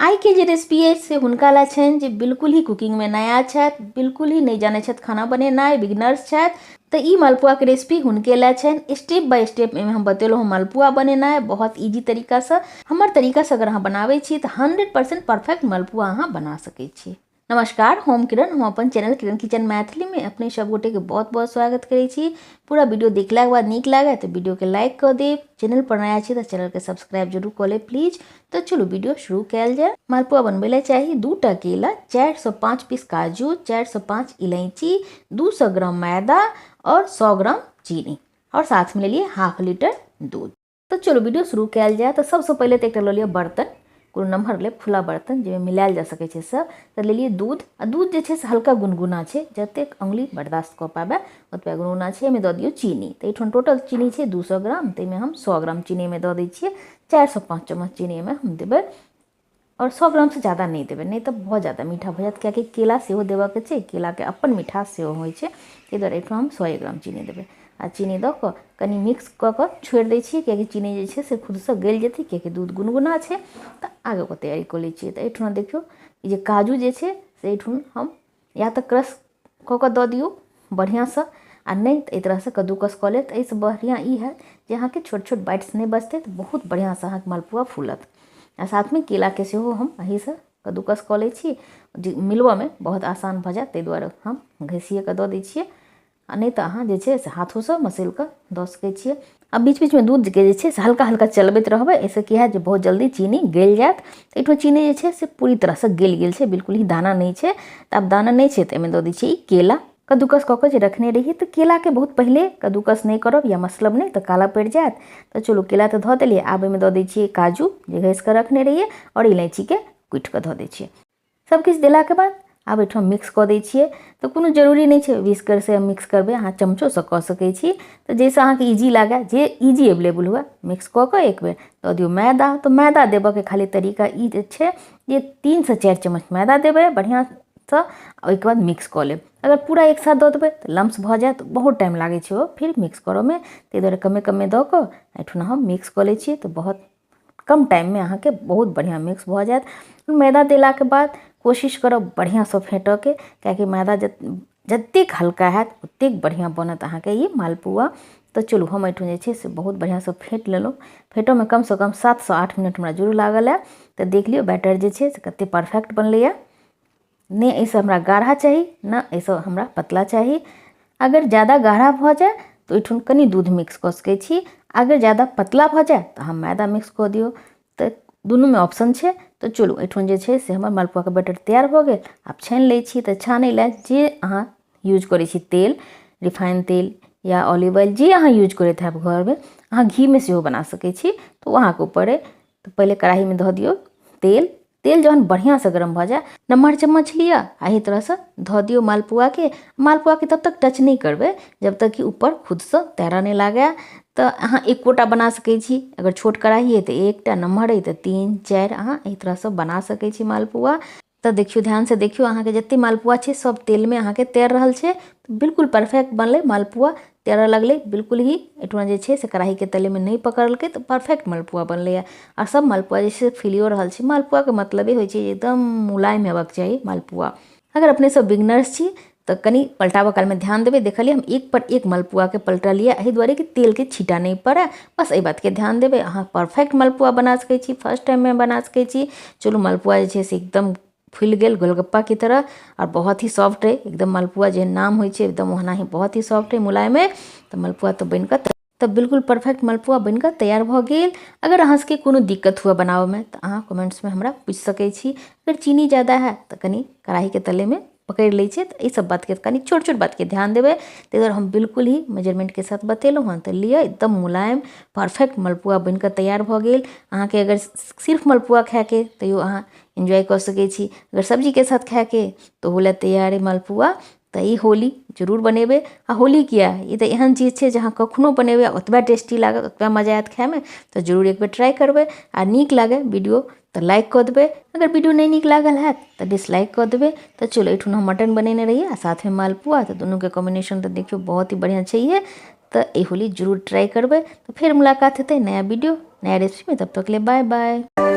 आइके जे रेसिपी अछि से हुनका लए छनि जे बिल्कुल ही कुकिंगमे नया छथि, बिल्कुल ही नहि जानै छथि खाना बनेनाइ, बिगनर्स छथि, तऽ ई मालपुआके रेसिपी हुनके लए छनि। स्टेप बाय स्टेप एहिमे हम बतेलहुँ हँ मालपुआ बनेनाइ बहुत ईजी तरीकासँ। हमर तरीकासँ अगर अहाँ बनाबै छी तऽ 100% परफेक्ट मालपुआ अहाँ बना सकै छी। नमस्कार, हम किरण, हम अपन चैनल किरण किचन मैथिलीमे अपने सब गोटेके बहुत बहुत स्वागत करै छी। पूरा वीडियो देखलाके बाद नीक लागै तऽ वीडियोके लाइक कऽ देब, चैनल पर नया छी तऽ चैनलके सब्सक्राइब जरूर कऽ लेब प्लीज। तऽ चलू वीडियो शुरू कयल जाय। मालपुआ बनबै लए चाही 2टा केला, 4 से 5 पीस काजू, 4 से 5 इलायची, 200 ग्राम मैदा और 100 ग्राम चीनी और साथमे लेलियै हाफ लीटर दूध। तऽ चलू वीडियो शुरू कयल जाय। तऽ सबसँ पहिले तऽ एकटा लऽ लिअ बर्तन, कोनो नमहर लेब खुला बर्तन जाहिमे मिलायल जा सकै छै सब। तऽ लेलियै दूध, आ दूध जे छै से हल्का गुनगुना छै, जतेक अङ्गुली बर्दाश्त कऽ पाबै ओतबा गुनगुना छै। एहिमे दऽ दियौ चीनी। तऽ एहिठाम टोटल चीनी छै 200 ग्राम, ताहिमे हम 100 ग्राम चीनी एहिमे दऽ दै छियै। 4 से 5 चम्मच चीनी एहिमे हम देबै आओर 100 ग्रामसँ ज्यादा नहि देबै, नहि तऽ बहुत ज्यादा मीठा भऽ जायत, कियाकि केला सेहो देबऽके छै, केलाके अपन मिठास सेहो होइ छै। ताहि दुआरे एहिठाम हम 100 ग्राम चीनी देबै आ चीनी दऽ कऽ कनि मिक्स कऽ कऽ छोड़ि दै छियै, कियाकि चीनी जे छै से खुदसँ गलि जेतै, कियाकि दूध गुनगुना छै। तऽ आगे ओकर तैयारी कऽ लै छियै। तऽ एहिठुना देखियौ, ई जे काजू जे छै से एहिठुन हम या तऽ क्रश कऽ कऽ दऽ दियौ बढ़िआँसँ, आ नहि तऽ एहि तरहसँ कद्दूकस कऽ लेब। तऽ एहिसँ बढ़िआँ ई हैत जे अहाँके छोट छोट बाइट्स नहि बचतै, तऽ बहुत बढ़िआँसँ अहाँके मालपुआ फूलत। आ साथमे केलाके सेहो हम एहिसँ कद्दूकस कऽ लै छी, जे मिलबऽमे बहुत आसान भऽ जायत, ताहि दुआरे हम घसिए कऽ दऽ दै छियै। आ नहि तऽ अहाँ जे छै से हाथोसँ मसलि कऽ दऽ सकै छियै। आ बीच बीचमे दूधके जे छै से हल्का हल्का चलबैत रहबै, एहिसँ की हैत जे बहुत जल्दी चीनी गलि जायत। तऽ एहिठाम चीनी जे छै से पूरी तरहसँ गलि गेल छै, बिल्कुल ही दाना नहि छै। तऽ आब दाना नहि छै तऽ एहिमे दऽ दै छियै ई केला कद्दूकस कऽ कऽ जे रखने रहियै। तऽ केलाके बहुत पहिले कद्दूकस नहि करब या मसलब नहि तऽ काला पड़ि जायत। तऽ चलू, केला तऽ धऽ देलियै, आब एहिमे दऽ दै छियै काजू जे घसि कऽ रखने रहियै आओर इलायचीके कुटि कऽ धऽ दै छियै। सब किछु देलाके बाद आब एहिठाम मिक्स कऽ दै छियै। तऽ कोनो जरूरी नहि छै व्हिस्करसँ मिक्स करबै, अहाँ चमचोसँ कऽ सकै छी। तऽ जाहिसँ अहाँके इजी लागए, जे इजी एवेलेबल हुए, मिक्स कऽ कऽ एक बेर दऽ दियौ मैदा। तऽ मैदा देबऽके खाली तरीका ई छै जे 3 से 4 चम्मच मैदा देबै बढ़िआँसँ, ओहिके बाद मिक्स कऽ लेब। अगर पूरा एक साथ दऽ देबै तऽ लम्स भऽ जायत, बहुत टाइम लागै छै ओ फिर मिक्स करऽमे। ताहि दुआरे कमे कमे दऽ कऽ एहिठुना हम मिक्स कऽ लै छियै, तऽ बहुत कम टाइममे अहाँके बहुत बढ़िआँ मिक्स भऽ जायत। मैदा देलाके बाद कोशिश करब बढ़िआँसँ फेँटऽके, कियाकि मैदा जतेक हल्का हैत ओतेक बढ़िआँ बनत अहाँके ई मालपुआ। तऽ चलू, हम एहिठाम जे छै से बहुत बढ़िआँसँ फेँट लेलहुँ। फेँटऽमे कमसँ कम 7 से 8 मिनट हमरा जरूर लागल हँ। तऽ देख लियौ, बैटर जे छै से कतेक परफेक्ट बनलैए। नहि एहिसँ हमरा गाढ़ा चाही, नहि एहिसँ हमरा पतला चाही। अगर ज्यादा गाढ़ा भऽ जाय तऽ ओहिठाम कनि दूध मिक्स कऽ सकै छी, अगर ज्यादा पतला भऽ जाय तऽ अहाँ मैदा मिक्स कऽ दियौ। तऽ दुनूमे ऑप्शन छै। तऽ चलू, एहिठाम जे छै से हमर मालपुआके बैटर तैयार भऽ गेल। आब छानि लै छी। तऽ छानै लए जे अहाँ यूज करै छी तेल, रिफाइन तेल या ऑलिव ऑयल, जे अहाँ यूज करैत हैब घरमे, अहाँ घीमे सेहो बना सकै छी, तऽ ओ अहाँके ऊपर अइ। तऽ पहिले कड़ाहीमे धऽ दियौ तेल। तेल जहन बढ़िआँसँ गरम भऽ जाय, नमहर चम्मच लिअ आ एहि तरहसँ धऽ दियौ मालपुआके। मालपुआके तब तक टच नहि करबै जब तक कि ऊपर खुदसँ तैरऽ नहि लागय। तऽ अहाँ एकोटा बना सकै छी, अगर छोट कड़ाही अइ तऽ एकटा, नमहर अइ तऽ तीन चारि, अहाँ एहि तरहसँ बना सकै छी मालपुआ। तऽ देखियौ, ध्यानसँ देखियौ, अहाँके जतेक मालपुआ छै सब तेलमे अहाँके तैर रहल छै। बिल्कुल परफेक्ट बनलै मालपुआ, तैरऽ लगलै बिल्कुल ही, एहिठुना जे छै से कड़ाहीके तलेमे नहि पकड़लकै। तऽ परफेक्ट मालपुआ बनलैए आ सब मालपुआ जे छै से फूलियो रहल छै। मालपुआके मतलबे होइ छै एकदम मुलायम हेबाक चाही मालपुआ। अगर अपने सब बिगनर्स छी तऽ कनि पलटाबऽ कालमे ध्यान देबै। देखलियै, हम एक पर एक मालपुआके पलटलियै, एहि दुआरे कि तेलके छीटा नहि पड़ै। बस एहि बातके ध्यान देबै, अहाँ परफेक्ट मालपुआ बना सकै छी, फर्स्ट टाइममे बना सकै छी। चलू, मालपुआ जे छै से एकदम फुलि गेल गोलगप्पाके तरह आओर बहुत ही सॉफ्ट अइ एकदम। मालपुआ जे नाम होइ छै, एकदम ओना ही बहुत ही सॉफ्ट अइ, मुलायम अइ। तऽ मालपुआ तऽ बनि कऽ तऽ बिल्कुल परफेक्ट मालपुआ बनि कऽ तैयार भऽ गेल। अगर अहाँ सबके कोनो दिक्कत हुए बनाबऽमे तऽ अहाँ कमेंट्समे हमरा पूछि सकै छी। अगर चीनी ज्यादा हैत तऽ कनि कड़ाहीके तलेमे पकड़ि लै छै। तऽ एहि सब बातके, कनि छोट छोट बातके ध्यान देबै। ताहि दुआरे हम बिल्कुल ही मेजरमेंटके साथ बतेलहुँ हँ। तऽ लिअ, एकदम मुलायम परफेक्ट मालपुआ बनि कऽ तैयार भऽ गेल। अहाँके अगर सिर्फ मालपुआ खायके तैयो अहाँ एन्जॉय कऽ सकै छी, अगर सब्जीके साथ खायके तऽ ओहू लए तैयार अइ मालपुआ। तऽ ई होली जरूर बनेबै। आ होली किया, ई तऽ एहन चीज छै जे अहाँ कखनो बनेबै, ओतबे टेस्टी लागत, ओतबे मजा आयत खायमे। तऽ जरूर एक बेर ट्राइ करबै आ नीक लागै वीडियो तऽ लाइक कऽ देबै, अगर वीडियो नहि नीक लागल हैत तऽ डिसलाइक कऽ देबै। तऽ चलू, एहिठुना हम मटन बनेने रहियै आ साथमे मालपुआ, तऽ दुनूके कॉम्बिनेशन तऽ देखियौ बहुत ही बढ़िआँ छैहे। तऽ ई होली जरूर ट्राइ करबै। तऽ फेर मुलाकात हेतै नया वीडियो, नया रेसिपीमे, तब तक लिए बाय बाय।